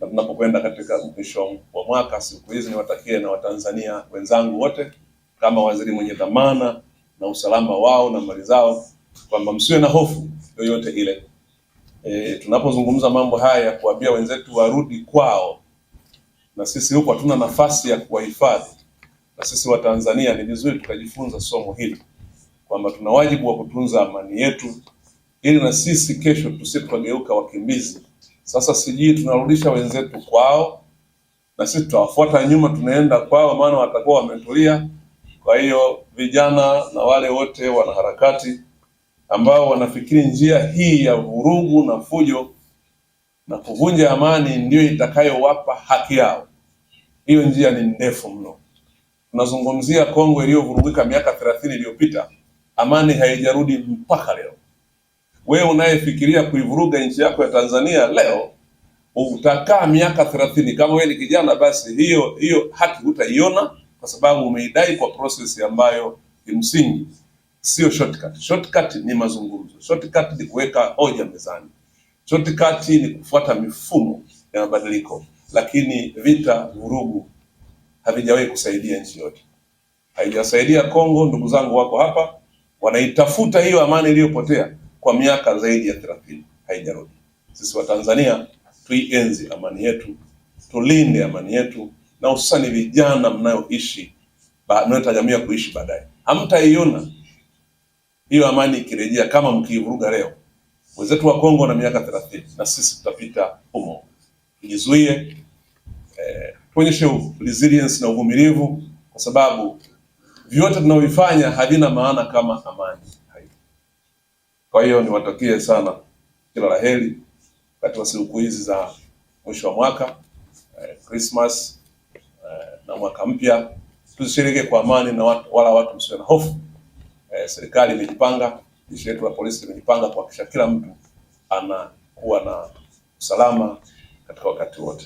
Na tunapokwenda katika mwisho wa mwaka, siku hizi niwatakie na Watanzania wenzangu wote, kama waziri mwenye dhamana na usalama wao na mali zao, kwamba msiwe na hofu yoyote ile. Tunapozungumza mambo haya ya kuambia wenzetu warudi kwao, na sisi huko hatuna nafasi ya kuwahifadhi, na sisi Watanzania ni vizuri tukajifunza somo hili kwamba tuna wajibu wa kutunza amani yetu ili na sisi kesho tusipogeuka wakimbizi. Sasa sijui tunarudisha wenzetu kwao, na sisi tutawafuata nyuma, tunaenda kwao, maana watakuwa wametulia. Kwa hiyo vijana na wale wote wanaharakati ambao wanafikiri njia hii ya vurugu na fujo na kuvunja amani ndiyo itakayowapa haki yao, hiyo njia ni ndefu mno. Tunazungumzia Kongo iliyovurugika miaka 30 iliyopita, amani haijarudi mpaka leo. Wewe unayefikiria kuivuruga nchi yako ya Tanzania leo utakaa miaka 30. Kama wewe ni kijana, basi hiyo hiyo haki hutaiona, kwa sababu umeidai kwa process ambayo kimsingi sio shortcut. Shortcut ni mazungumzo, shortcut ni kuweka hoja mezani, shortcut ni kufuata mifumo ya mabadiliko, lakini vita, vurugu havijawahi kusaidia nchi yote. Haijasaidia Kongo. Ndugu zangu wako hapa wanaitafuta hiyo amani iliyopotea kwa miaka zaidi ya 30, haijarudi. Sisi Watanzania tuienzi amani yetu, tulinde amani yetu, na hususani vijana mnayoishi mnayotarajia kuishi baadaye, hamtaiona hiyo amani ikirejea kama mkiivuruga leo. Wenzetu wa Kongo na miaka 30 na sisi tutapita humo. Tujizuie, tuonyeshe resilience na uvumilivu, kwa sababu vyote tunavyofanya havina maana kama amani haipo. Kwa hiyo niwatakie sana kila la heri katika sikukuu hizi za mwisho wa mwaka, Christmas, na mwaka mpya. Tuzisherehekee kwa amani na watu, wala watu msiwe na hofu. Serikali imejipanga, jeshi letu la polisi limejipanga kuhakikisha kila mtu anakuwa na usalama katika wakati wote.